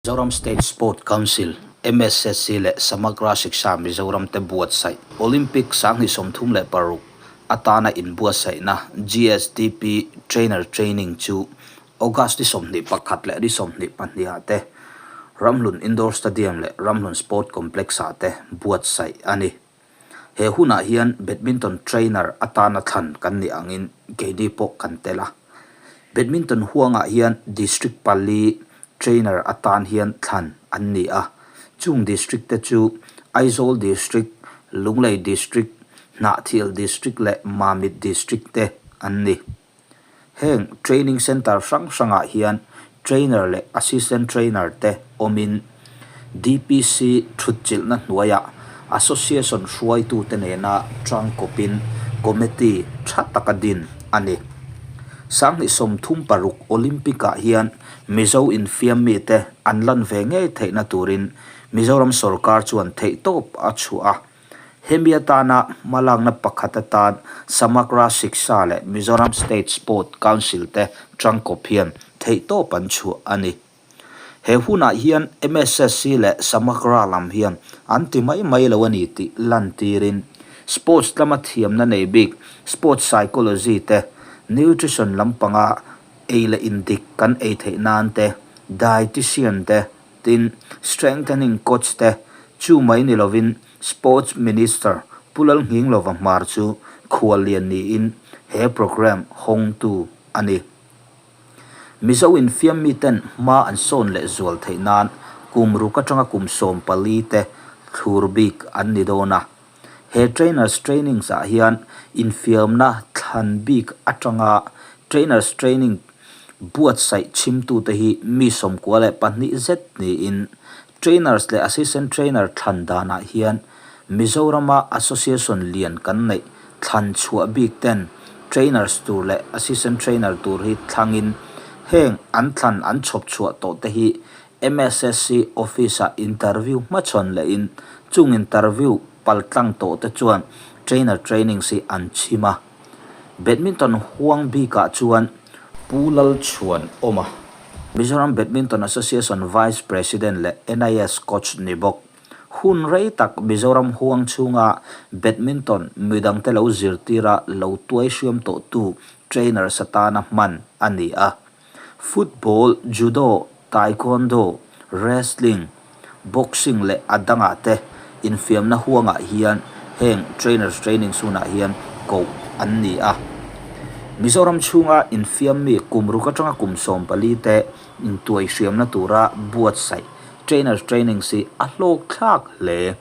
Mizoram State Sport Council, MSSC, leh Samagra Shiksha Mizoram te buatsaih Olympic 2036 atana inbuatsaihna GSDP Trainer Training chu August ni 21 leh ni 22 ah te Ramhlun Indoor Stadium leh Ramhlun Sport Complex ah te buatsaih a ni. He hunah hian Badminton Trainer atana thlan kan nih angin keini pawh kan tel a. Badminton huangah hian District pali Trainer atan hian thlan an ni a. Chung District te chu Aizawl District, Lunglei District, Hnahthial District leh Mamit District te an ni. Heng training centre hrang hrangah hian trainer leh assistant trainer te awmin DPC thutchilhna hnuaiah association hruaitute nena tangkawpin committee tha taka din a ni. 2036 Olympic-ah hian Mizo infiam mite an lan ve ngei theihna turin Mizoram sorkar chuan theihtawp a chhuah a. Hemi atana hmalakna pakhat atan Samagra Shiksha leh Mizoram State Sport Council te tangkawp hian theihtawp an chhuah a ni. He hunah hian MSSC leh Samagra lam hian an ti mai mai lo a ni tih lantirin sports lama thiamna nei bik sports psychology te, nutrition lampanga ei leh indik kan ei theih nan te, dietician te, Tin, strengthening coach te chu mai ni lovin Sports Minister Pu Lalnghinglova Hmar chu khuallian niin he programme hawngtu a ni. Mizo infiam miten hma an sawn leh zual theih nan kum ruk atanga kum 14 te thlur bik an ni dawn a. He trainers trainings ah hian infiamna thlan bik atanga trainers training buatsaih chhimtute hi mi 92 zet niin trainers leh assistant trainer thlan danah hian Mizorama association lian kan neih thlan chhuah bik ten trainers tur leh assistant trainer tur hi thlangin heng an thlan an chhawp chhuah tawh te hi MSSC office-ah interview hmachhawn lehin chung interview paltlang tawh te chuan trainer trainings hi an chhim a. Badminton huang bikah chuan Pu Lalchhuan awm a. Mizoram Badminton Association Vice President leh NIS coach ni bawk. Hun rei tak Mizoram huang chhunga badminton midangte lo zirtira lo tuai hriam tawhtu trainers atana hman a ni a. Football, Judo, Taekwondo, Wrestling, Boxing leh a dangah te infiamna huangah hian heng trainers training sunah hian koh an ni a. Mizoram chhunga infiam mi kum ruk atanga kum 14 te intuai hriamna tura buatsaih trainers trainings hi a hlawk thlak hle.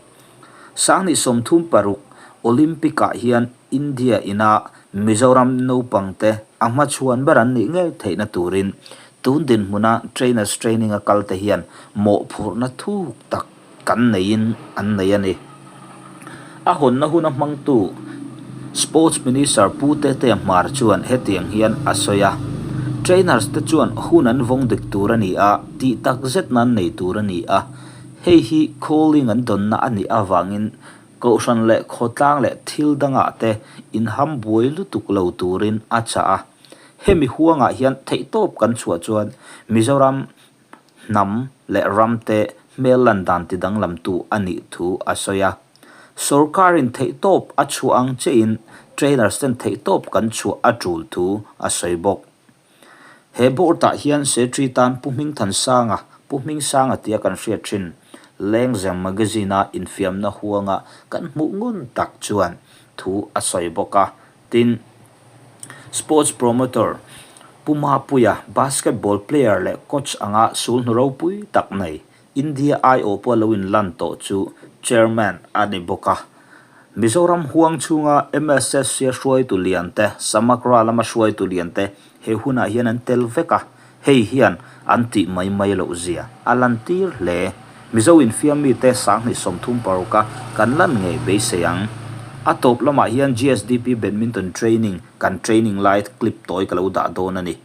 2036 Olympic-ah hian India ina Mizoram naupangte a hmachhuan ber an nih ngei theihna turin tun dinhmuna trainers training a kalte hian mawhphurhna thuk tak kan neiin an nei a ni. A hawnna huna hmangtu Sports Minister Pu Tetea Hmar chuan hetiang hian a sawi a, Trainers te chuan hun an vawng dik tur a ni a, tih tak zet nan nei tur a ni a, hei hi calling an dawnna a nih avangin Kohhran leh khawtlang leh thil dangah te inham buai lutuk lo turin a chah a. Hemi huangah hian theihtawp kan chhuah chuan Mizoram hnam leh ram te hmel lan dan ti danglamtu a nih thu a sawi a. Sorkarin theihtawp a chhuah ang chiahin trainers ten theihtawp kan chhuah a tul thu a sawi bawk. He board-ah hian Secretary tan Pu Hmingthansanga, Pu Hmingsanga tia kan hriat thin, Lengzem Magazine-a infiamna huanga kan hmuh ngun tak chuan thu a sawi bawk a. Tin, Sports Promoter Pu Mapuia, basketball player leh coach anga sulhnu ropui tak nei, India aiawh pawh lo inlan tawh chu Chairman a ni bawk a. Mizoram huang chhunga MSSC hruaitu lian te, Samagra lama hruaitu lian te he hunah hian an tel vek a, hei hian an tih mai mai loh zia a lantir hle. Mizo infiam mite 2036 a kan lan ngei beisei ang. A tawp lamah hian GSDP Badminton Training kan training lai clip tawi ka lo dah dawn a ni.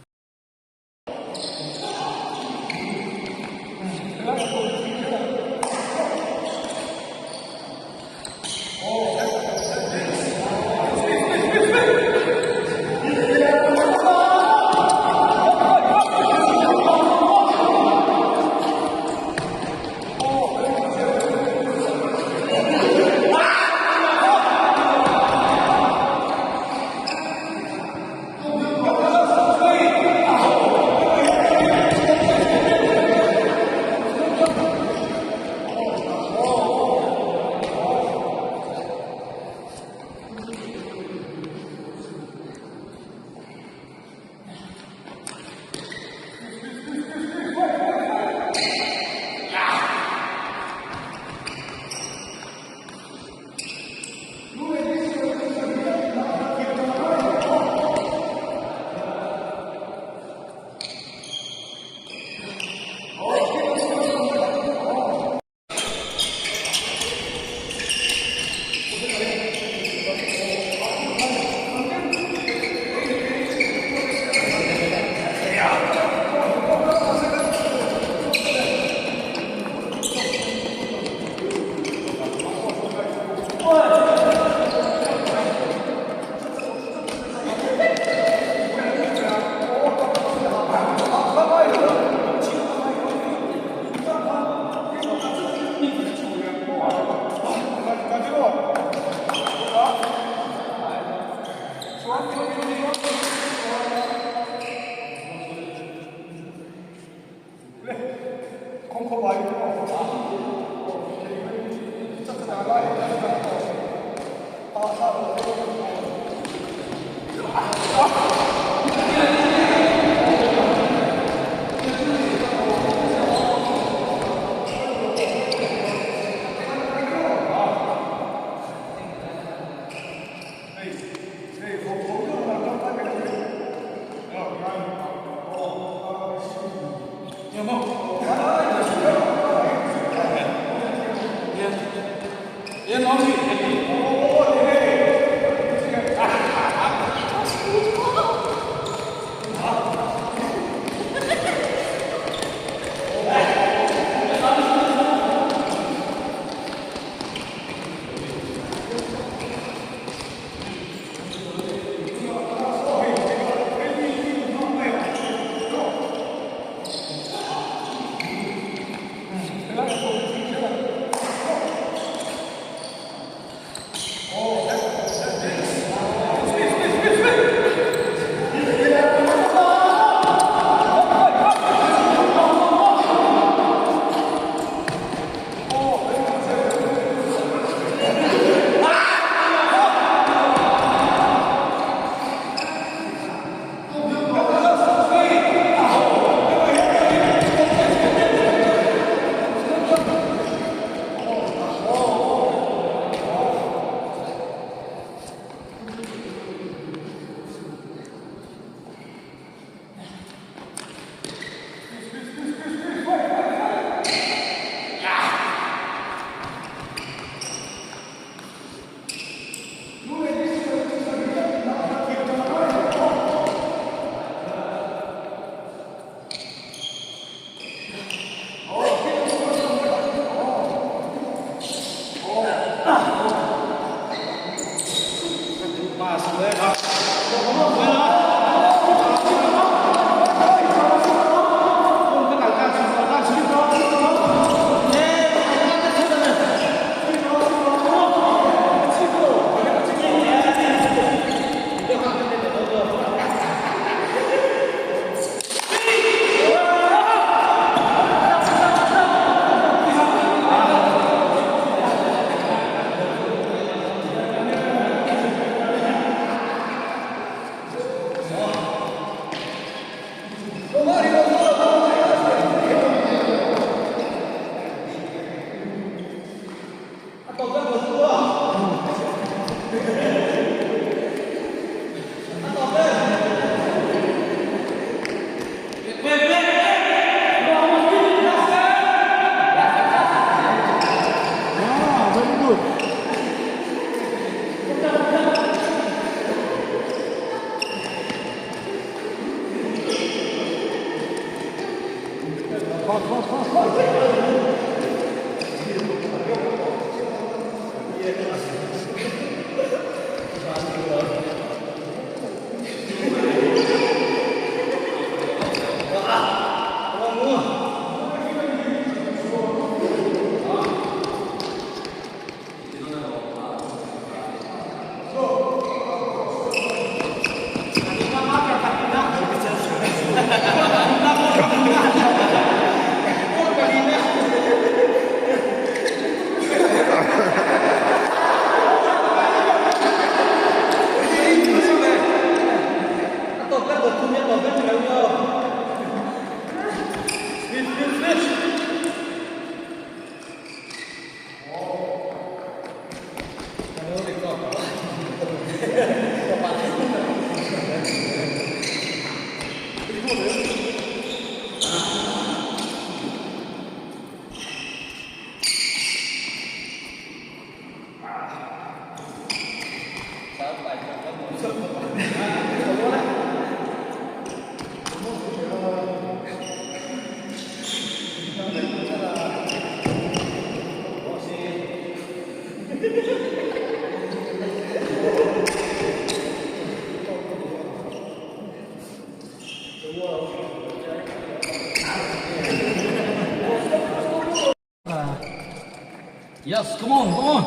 Yes, come on, come on.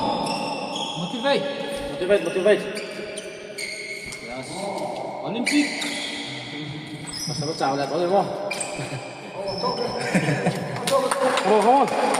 Motivate. Motivate, motivate. Yes. Olympic. Mà sao nó chào lại có rồi không? Come on, come on.